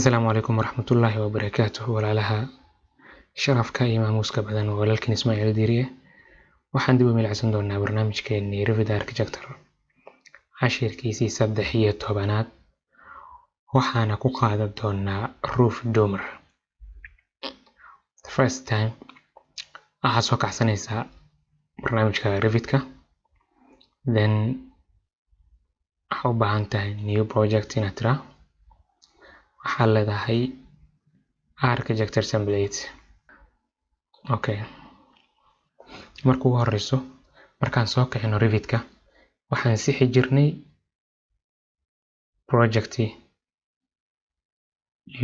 Asalaamu calaykum waraxmatullaahi wabarakaatuh. Walaalaha sharafka iyo maamuuska badan, waa walaalkiin Ismaaciil Diiriye. Waxaan dib u milicsan doonaa barnaamijkeenii Revit Architecture, cashirkiisii 13aad. Waxaana ku qaadan doonaa roof dormer. The first time waxaad soo kacsanaysaa barnaamijka Revitka, then waxaa u baahan tahay new project inaad tiraa. Waxaad leedahay architecture template. Okay, marka ugu horeyso markaan soo kicino Revitka, waxaan sixi jirnay project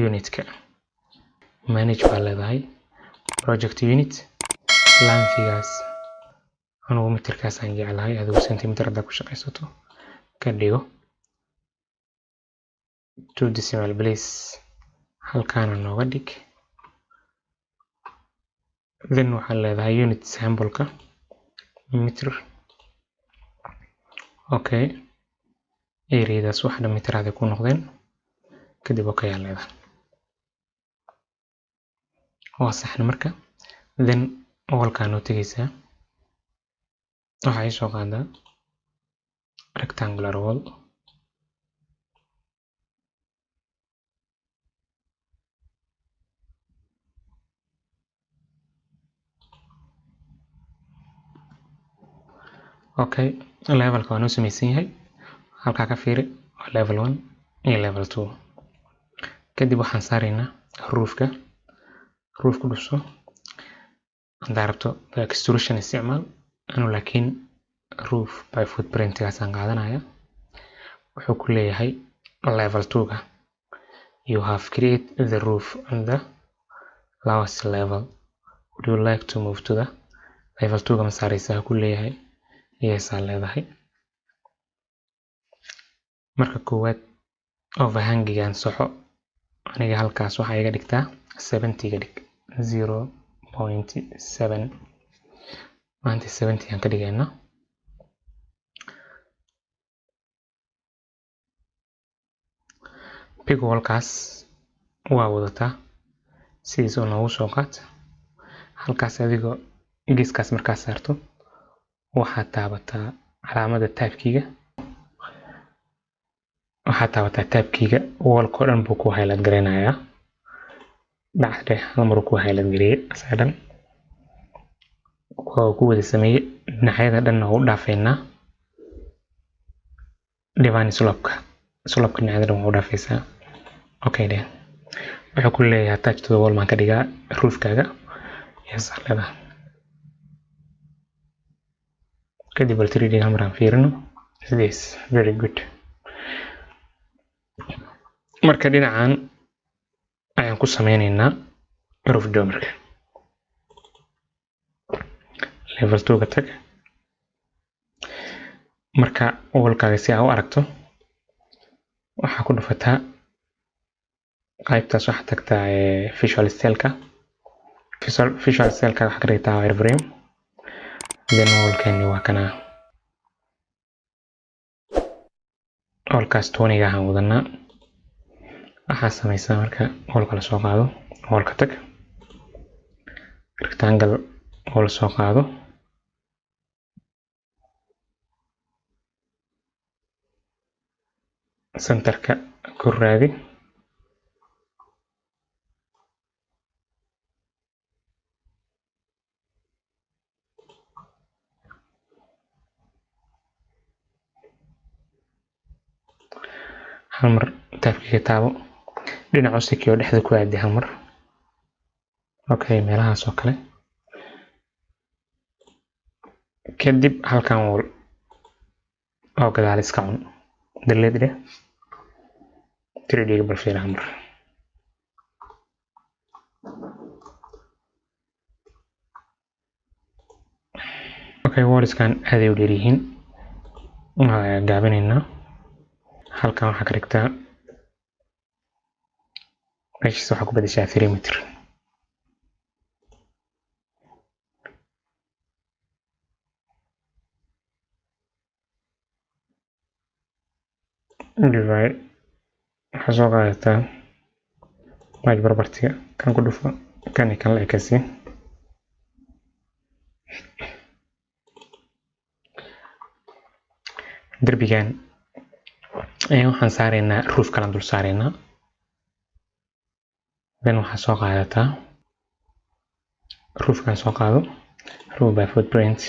unitka. Manage baa leedahay, project unit, lengthigaas anugu mitirkaas aan jeclahay, adigu centimeter haddaa ku shaqaysato ka dhigo. Two decimal place halkaana nooga dhig. Then waxaad leedahay unit symbolka meter. Okay, areadaas wax dhan miteraad ku noqdeen. Kadib okay aa leedahay, waa saxna. Marka then wallkaa noo tegeysaa, waxaa ii soo qaadaa rectangular wall. Okay, levelka waa noo sameysan yahay, halkaa ka fiiri, waa level one iyo level two. Kadib waxaan saaraynaa roofka. Roof ku dhufso. Haddaa rabto extrusion isticmaal, anu laakiin roof by footprintgaasaan qaadanaya. Wuxuu ku leeyahay level two-ga, "You have created the roof on the lowest level. Would you like to move to the level two?" Ga ma saareysaa ku leeyahay. Yes aa leedahay. Marka koowaad overhangigan soxo. Aniga halkaas waxaa iga dhigtaa 70, iga dhig 0.7. Maanta 70 aan ka dhigaynaa. Pick wallkaas waa wadataa, sidiis oo noogu soo qaad halkaas. Adigoo geeskaas markaa saarto, waxaad taabataa calaamada tabkiga. Waxaad taabataa tabkiga, wallka oo dhan buu ku highlight gareynayaa. Dhacde hal mar ku highlight gareeyay, asaga dhan waa ku wada sameeyey. Dhinacyada dhanna waa u dhaafeynaa. Define slope-ka, slope-ka dhinacyada dhan waa u dhaafeysaa. Okay dheh. Wuxuu ku leeyahay attach to the wall maan ka dhigaa roofkaaga? Yes aa leedahay. Kadib bal 3D hal mar aan fiirino. This very good. Marka dhinacan ayaan ku sameyneynaa roof dormerka. Level 2 ka tag. Marka wallkaaga si aa u aragto, waxaa ku dhufataa qaybtaas. Waxaa tagtaa visual styleka. Visual styleka waxaa ka dhigtaa wireframe. Then wallkeeni waa kana, wallkaas 20-ga ahaan wadanaa. Waxaa sameysaa marka wallka la soo qaado, wallka tag, rectangle wall soo qaado. Centerka ku raadi. Hal mar tabkiga taabo, dhinaca sikiyo dhexda ku aadi hal mar. Okay, meelahaas oo kale. Kadib halkan wall oo gadaal iska cun, delete dheh. 3D ga bal fiiri hal mar. Okay, wallskan aaday u dheer yihiin, waa gaabinaynaa. Halkan waxaa ka dhigtaa, meeshaas waxaa ku bedeshaa 3 meter. Divide waxaa soo qaadataa. Match property kan ku dhufo, kan iyo kan la ekaysiin. Derbigan waxaan saaraynaa roof kalaan dul saaraynaa. Then waxaa soo qaadataa roofkan, soo qaado roof by footprint.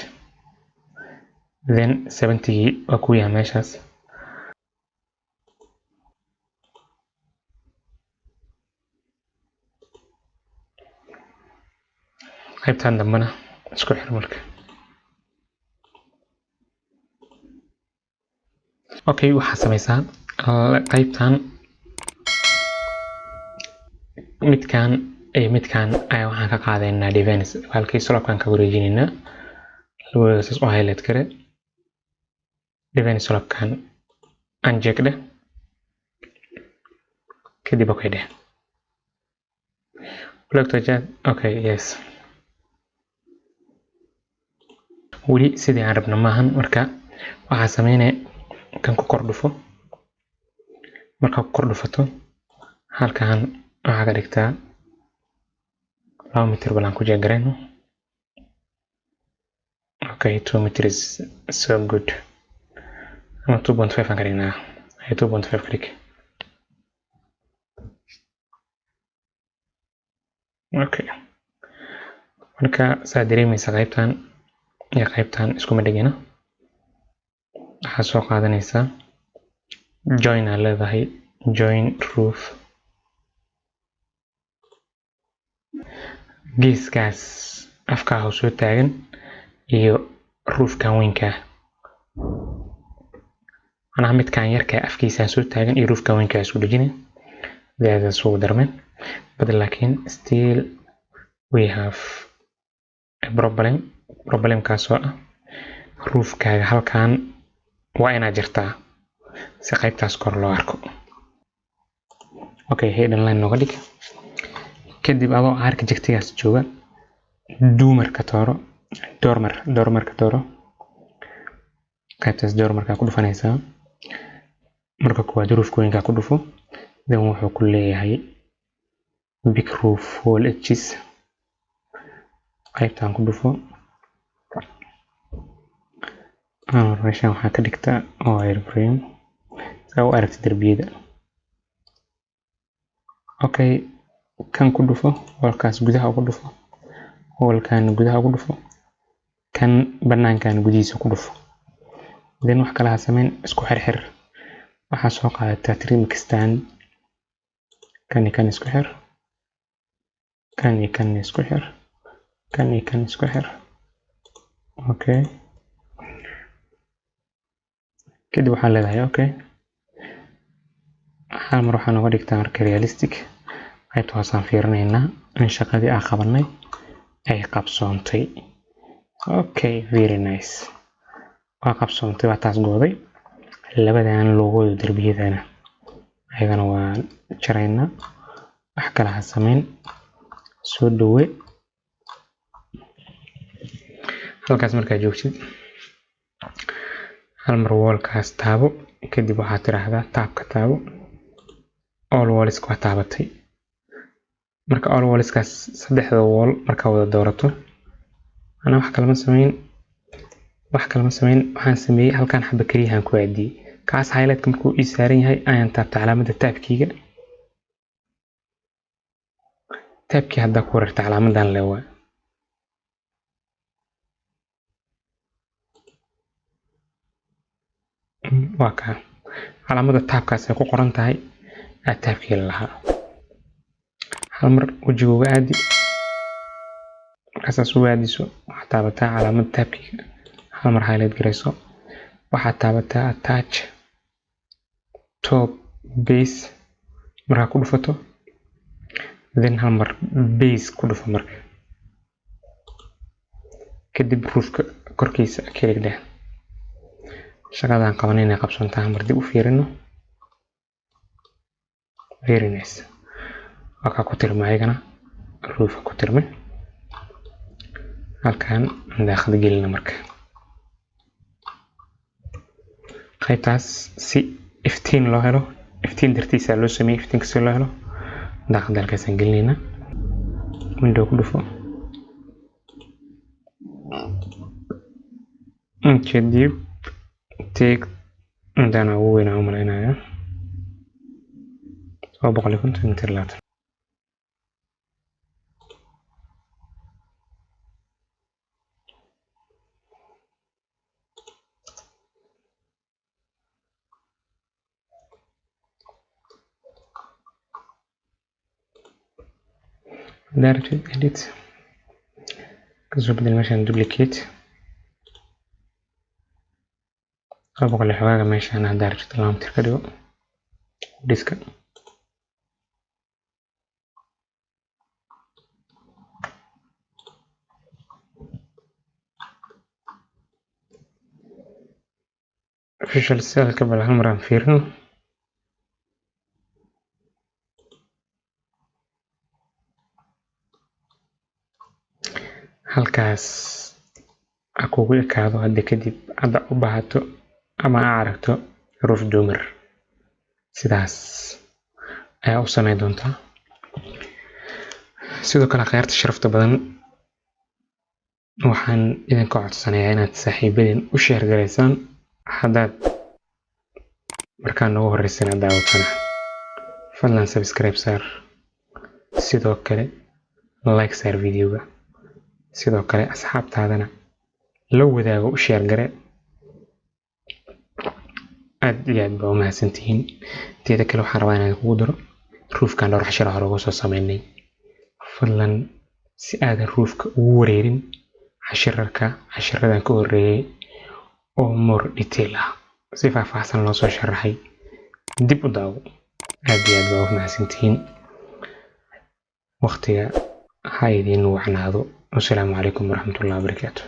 Then 70gii waa ku yahay meeshaas. Qaybtan dambena isku xir marka. Okay, waxaa sameysaa qaybtan, midkan iyo midkan ayaa waxaan ka qaadaynaa defense halkii slope-kan ka wareejinaynaa. Labadooda saas u highlight kare, defense slope-kan uncheck dheh, kadib okay dheh. Block to chat. Okay, yes, weli sidii aan rabno maahan. Marka waxaa sameynaya kan ku kor dhufo. Markaa ku kor dhufato, halkan waxaa ka dhigtaa 2 mitir. Bal aan ku check garayno. Okay, 2 meter is so good, ama 2.5 aan ka dhignaa. 2.5 ka dhig. Okay, marka saa dareemeysa, qaybtan iyo qaybtan iskuma dhegina. Waxaa soo qaadanaysaa join aa leedahay, join roof. Geeskaas afkaa hoos soo taagan iyo roofkan weynkaa, macnaha midkan yarka afkiisaan soo taagan iyo roofkan weynkaa isku dhejina, daadaas ugu darmeen. But laakiin still we have a problem. Problemkaasoo ah roofkaaga halkan waa inaad jirtaa si qaybtaas kor loo arko. Okay, hidden line nooga dhig. Kadib adoo architectigaas jooga, dormerka dooro, dormer, dormerka dooro. Qaybtaas dormerka ku dhufanaysaa. Marka koowaad roofka weynkaa ku dhufo. Then wuxuu ku leeyahay pick roof wall edges. Qaybtaan ku dhufo. Meeshan waxaa ka dhigtaa wireframe saa u aragti darbiyada. Okay, kan ku dhufo, wallkaas gudaha ugu dhufo, wallkan gudaha ugu dhufo, kan banaankan gudihiisa ku dhufo. Then wax kale ha sameyn, isku xirxir. Waxaa soo qaadataa trim extend. Kan iyo kan isku xir, kan iyo kan isku xir, kan iyo kan isku xir. Okay, kadib waxaa leedahay okay. Hal mar waxaa nooga dhigtaa marka realistic. Qaybta hoosaan fiirinaynaa in shaqadii aan qabanay ay qabsoontay. Okay, very nice, waa qabsoontay, waa taas gooday. Labadan loogooda darbiyadana ayagana waa jaraynaa. Wax kale ha sameyn, soo dhawe. Halkaas markaa joogtid, hal mar wallkaas taabo. Kadib waxaad tiraahdaa tabka taabo, all walls waa taabatay. Marka all wallskaas saddexda wall markaa wada doorato, anaa wax kalama sameyn, wax kalama sameyn. Waxaan sameeyey halkan xaba keliyahan ku aadiyey. Kaas highlightka markuu ii saaran yahay ayaan taabtay calaamadda tabkiiga. Tabkii haddaa ku wareerta, calaamadan le waa. Waa kaa calaamada tabkaas ay ku qoran tahay aa tabkii la lahaa. Hal mar wejiga uga aadi. Markaasaas uga aadiso, waxaad taabataa calaamada tabkiga, hal mar highlight garayso. Waxaad taabataa attach top base. Markaa ku dhufato, then hal mar base ku dhufo. Marka kadib roofka korkiisa click dheh. Shaqadaan qabanay inay qabsoontahay mar dib u fiirino. Very nice, waa kaa ku tirmay, ayagana roofka ku tirmay. Halkan daaqad gelina. Marka qaybtaas si iftiin loo helo, iftiin dartiisa loo sameeyey, iftiinka si loo helo. Daaqadda halkaasaan gelinaynaa. Window ku dhufo, kadib take intaan ugu weynaa u malaynayaa, 250 mitir 20. Hadaa rabtid edit, kasoo bedel meeshaan duplicate, 200 iyo xogaaga meeshaan. Hadaa rabtid 2 mitir ka dhigo dhiska. Visual style-ka bal hal mar aan fiirino. Halkaas ha kugu ekaado. Hadda kadib hadda u baahato ama aa aragto roof dormer, sidaas ayaa u sameyn doontaa. Sidoo kale, khayaarta sharafta badan, waxaan idinka codsanayaa inaad saaxiibadin u share garaysaan. Haddaad markaa noogu horeysa inaad daawatana, fadlan subscribe saar, sidoo kale like saar videoga, sidoo kale asxaabtaadana la wadaago, u share gare. Aad iyo aad baa u mahadsantihiin. Teeda kale, waxaan rabaa inaan kugu daro roofkan dhowr cashar hore uga soo sameynay. Fadlan si aadan roofka ugu wareerin, cashirarka cashiradan ka horeeyay oo more detail ah, si faahfaahsan loo soo sharaxay, dib u daawo. Aad iyo aad baa u mahadsantihiin. Waqtiga ha idiin wacnaado. Wasalaamu calaykum waraxmatullahi wabarakaatu.